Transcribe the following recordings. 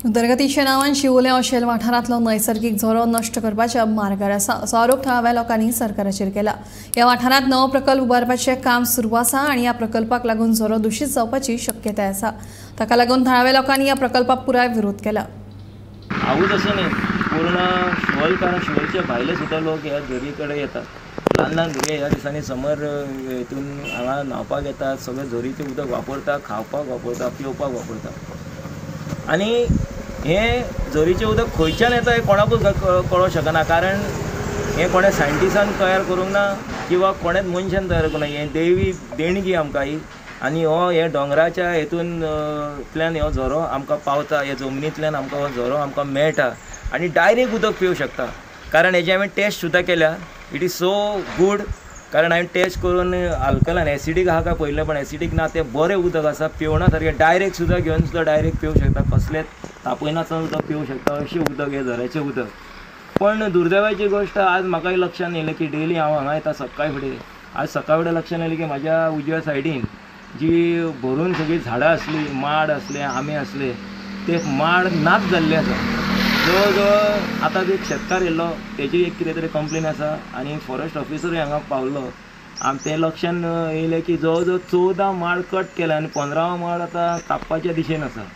उदरगतीच्या नांवान शिवोले ओशेल वाठारांतलो नैसर्गिक झरो नश्ट करपाच्या मार्गार आसा असो आरोप थळाव्या लोकांनी सरकाराचेर केला। ह्या वाठारांत नवो प्रकल्प उबारपाचें काम सुरू आसा आनी ह्या प्रकल्पाक लागून झरो दुशीत जावपाची शक्यताय आसा। ताका लागून थळाव्या लोकांनी ह्या प्रकल्पाक पुराय विरोध केला। हांवूच अशें न्ही, पूर्ण शिवोल, कारण शिवोलचे भायले सुद्दां लोक ह्या झरी कडेन येतात। ल्हान ल्हान भुरगे ह्या दिसांनी समर हितून हांगा न्हांवपाक येतात, सगळे झरीचें उदक वापरता, खावपाक वापरता, पिवपाक वापरता। आनी हें झरीचें उदक खंयच्यान येता हें कोणाकूच कळोंक शकना, कारण हें कोणें सायंटिसान तयार करूंक ना किंवा कोणेंच मनशान तयार करूंक ना। हें देवी देणगी आमकां ही, आनी हो हे दोंगराच्या हितूंतल्यान हो झरो आमकां पावता, ह्या जमनींतल्यान आमकां हो झरो आमकां मेळटा आनी डायरेक्ट उदक पिवंक शकता। कारण हेजी हांवें टेस्ट सुद्दां केल्या, it is so good. कारण हांवें टेस्ट करून अल्कलान एसिडीक आहा काय पळयलें, पण एसिडीक ना, तें बरें उदक आसा पिवणा सारकें। डायरेक्ट सुद्दां घेवन सुद्दां डायरेक्ट पिवंक शकता, कसलेंच तापयनासतना सुद्दां पिवंक शकता अशें उदक हें झऱ्याचें उदक। पण दुर्दैवाची गोश्ट आज म्हाका लक्षान येयलें की डेली हांव हांगा येता सकाळी फुडें, आज सकाळ फुडें लक्षान येयलें की म्हाज्या उजव्या सायडीन जी भरून सगळीं झाडां आसलीं, माड आसले, आंबे आसले, ते माड नाच जाल्ले आसा। जवळ जवळ आतां एक शेतकार येयल्लो, तेजी एक कितें तरी कंप्लेन आसा आनी फॉरेस्ट ऑफिसरूय हांगा पावल्लो। तें लक्षान येयलें की जवळ जवळ 14 माड कट केले आनी 15 माड आतां कापपाच्या दिशेन आसा।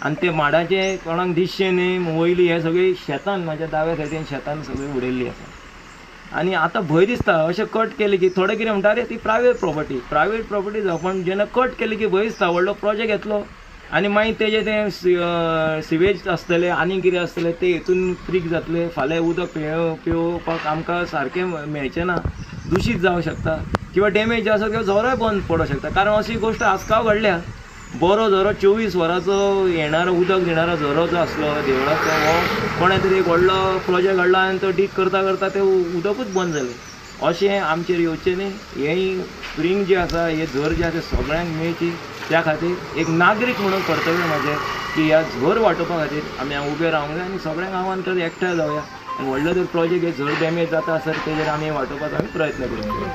आनी ते माडाचें कोणाक दिसचें न्ही वयली हे सगळी शेतान, म्हाज्या दाव्या सायडीन शेतान सगळी उडयल्ली आसा। आनी आतां भंय दिसता अशें कट केलें की थोडे कितें म्हणटा, अरे ती प्रायवेट प्रॉपर्टी, प्रायवेट प्रॉपर्टी जावं, पण जेन्ना कट केली की भंय दिसता व्हडलो प्रोजेक्ट येतलो आनी मागीर तेजें तें सिवेज आसतलें आनी कितें आसतलें तें हितून प्रीक जातलें, फाल्यां उदक पिवपाक आमकां सारकें मेळचें ना, दुशीत जावंक शकता किंवा डॅमेज आसत किंवा झरोय बंद पडोंक शकता। कारण अशी गोश्ट आसकाव घडल्या, बरो झरो 24 वरांचो येणारो उदक दिणारो झरो जो आसलो देवळाचो, हो कोणें तरी एक व्हडलो प्रोजेक्ट हाडलो आनी तो डीग करता करता तें उदकूच बंद जालें। अशें आमचेर येवचें न्ही, हें स्प्रींग जें आसा, हें झर जें आसा सगळ्यांक मेळची, त्या खातीर एक नागरीक म्हणून कर्तव्य म्हाजें की ह्या झर वाटोवपा खातीर आमी उबे रावंक जाय आनी सगळ्यांक आव्हान करत एकठांय जावया आनी व्हडलो जर प्रोजेक्ट हे झर डॅमेज जाता आसत तेजेर आमी वाटोवपाचो आमी प्रयत्न करूंक जाय।